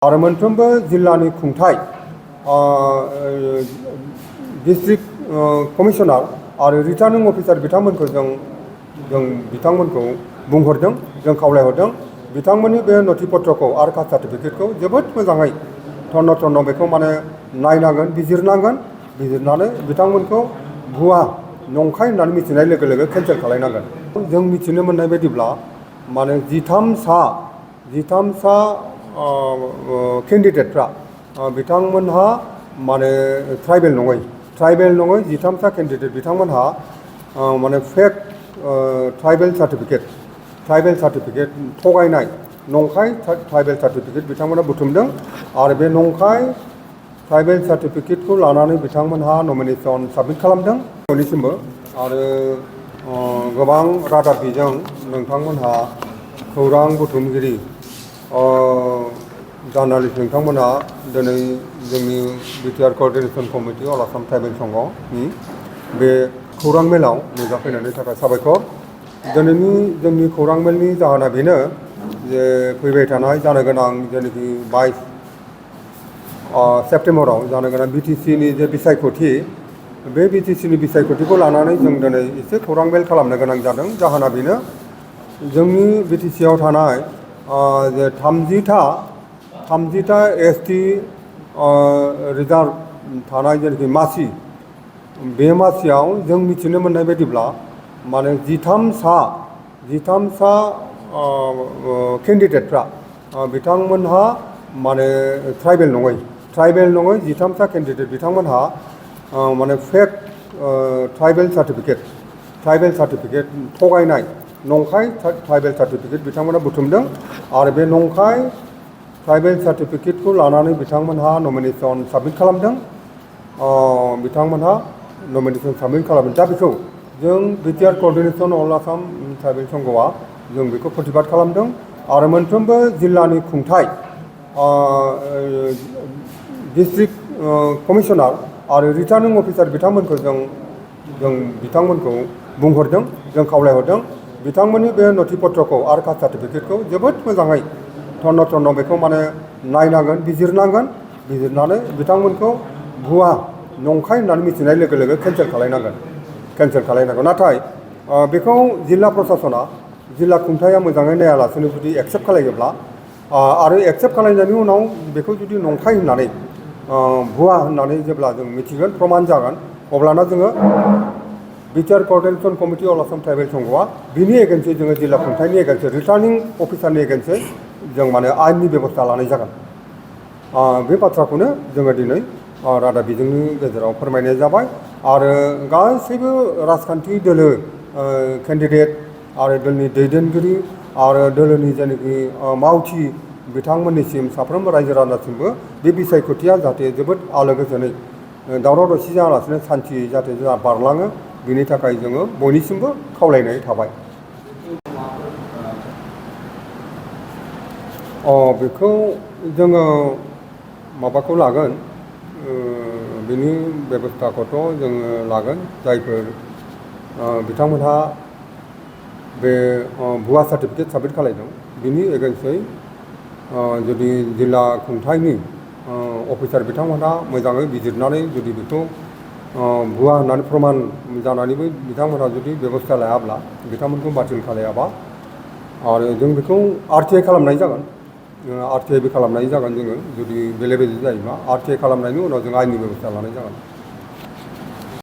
आरो मोनफ्रोमबो जिल्लानि खुंथाय डिस्ट्रिक्ट कमिशनार आरो रिटार्निं अफिसार बिथांमोनखौ जों बिथांमोनखौ बुंहरदों, जों खावलायहरदों बिथांमोननि बे नथिपत्रखौ आरो कास्ट सार्टिफिकेटखौ जोबोद मोजाङै थन्न बेखौ माने नायनांगोन, बिजिरनानै बिथांमोनखौ भुवा नंखाय होननानै मिथिनाय लोगो लोगो केन्सेल खालायनांगोन। जों मिथिनो मोननाय बायदिब्ला माने जिथामसा केन्डिडेटफ्रा बिथांमोनहा माने ट्राइबेल नङै जिथामसा केन्डिडेट बिथांमोनहा माने फेक ट्राइबेल सार्टिफिकेट थगायनाय नंखाय ट्राइबेल सार्टिफिकेट बिथांमोना बुथुमदों आरो बे नंखाय ट्राइबेल सार्टिफिकेटखौ लानानै बिथांमोनहा नमिनेसन साबमिट खालामदों बयनिसिमबो। आरो गोबां रादाब बिजों नोंथांमोनहा खौरां बुथुमगिरि जार्नालिस्ट नोंथांमोनहा दिनै जोंनि बिटिआर क'अर्डिनेसन कमिटि अल आसाम ट्राइबेल संघनि बे खौरां मेलाव नुजाफैनायनि थाखाय साबायखर। दिनैनि जोंनि खौरां मेलनि जाहोना बेनो जे फैबाय थानाय जानो गोनां जेनाखि 22 सेप्तेम्बराव जानो गोनां बिटिसिनि जे बिसायख'थि, बे बिटिसिनि बिसायख'थिखौ लानानै जों दिनै एसे खौरां मेल खालामनो गोनां जादों। जाहोना बेनो जोंनि बिटिसिआव थानाय जे 30टा एसटि रिजार्भ थानाय जेनाखि मासि, बे मासियाव जों मिथिनो मोननाय बायदिब्ला माने जिथामसा केन्डिडेटफ्रा बिथांमोनहा माने ट्राइबेल नङै जिथामसा केन्डिडेट बिथांमोनहा माने फेक ट्राइबेल सार्टिफिकेट थगायनाय नंखाय ट्राइबेल सार्टिफिकेट बिथांमोना बुथुमदों आरो बे नंखाय ट्राइबेल सार्टिफिकेटखौ लानानै बिथांमोनहा नमिनेसन साबमिट खालामदों। दा बेखौ जों बिटिआर क'अर्डिनेसन अल आसाम ट्राइबेल संघआ जों बेखौ प्रतिबाद खालामदों आरो मोनफ्रोमबो जिल्लानि खुंथाय डिस्ट्रिक्ट कमिशनार आरो रिटार्निं अफिसार बिथांमोनखौ जों बिथांमोनखौ बुंहरदों, जों खावलायहरदों बिथांमोननि बे नथिपत्रखौ आरो कास्ट सार्टिफिकेटखौ जोबोद मोजाङै थन्न बेखौ माने नायनांगोन, बिजिरनानै बिथांमोनखौ भुवा नंखाय होननानै मिथिनाय लोगो लोगो केन्सेल खालायनांगोन। नाथाय बेखौ जिल्ला प्रसासना, जिल्ला खुंथाया मोजाङै नायालासेनो जुदि एक्सेप्ट खालायोब्ला आरो एक्सेप्ट खालायनायनि उनाव बेखौ जुदि नंखाय होननानै भुवा होननानै जेब्ला जों मिथिगोन, प्रमान जागोन, अब्लाना जोङो बिटिआर क'अर्डिनेसन कमिटि अल आसाम ट्राइबेल संघआ बिनि एगेन्सै जोङो जिल्ला खुंथायनि एगेन्सै रिटार्निं अफिसारनि एगेन्सै जों माने आयेननि बेबस्था लानाय जागोन। बे बाथ्राखौनो जोङो दिनै रादाब बिजोंनि गेजेराव फोरमायनाय जाबाय आरो गासैबो राजखान्थि दोलो केन्डिडेट आरो दोलनि दैदेनगिरि आरो दोलोनि जेनाखि मावथि बिथांमोननिसिम साफ्रोमबो रायजो राजासिमबो बे बिसायख'थिया जाहाथे जोबोद आलो गोजोनै दावराव दावसि जायालासेनो सान्थियै जाहाथे जोंहा बारलाङो, बिनि थाखाय जोङो बयनिसिमबो खावलायनाय थाबाय। बेखौ जोङो माबाखौ लागोन, बिनि बेबस्थाखौथ' जोङो लागोन जायफोर बिथांमोनहा बे भुवा सार्टिफिकेट साबमिट खालायदों बिनि एगेन्सै जुदि जिल्ला खुंथायनि अफिसार बिथांमोनहा मोजाङै बिजिरनानै जुदि बेखौ भुवा होननानै प्रमान जानानैबो बिथांमोनहा जुदि बेबस्था लायाब्ला, बिथांमोनखौ बातिल खालायाबा आरो जों बेखौ RTI खालामनाय जागोन, RTIबो खालामनाय जागोन। जोङो जुदि बेले बेजे जायोब्ला RTI खालामनायनि उनाव जों आयेननि बेबस्था लानाय जागोन।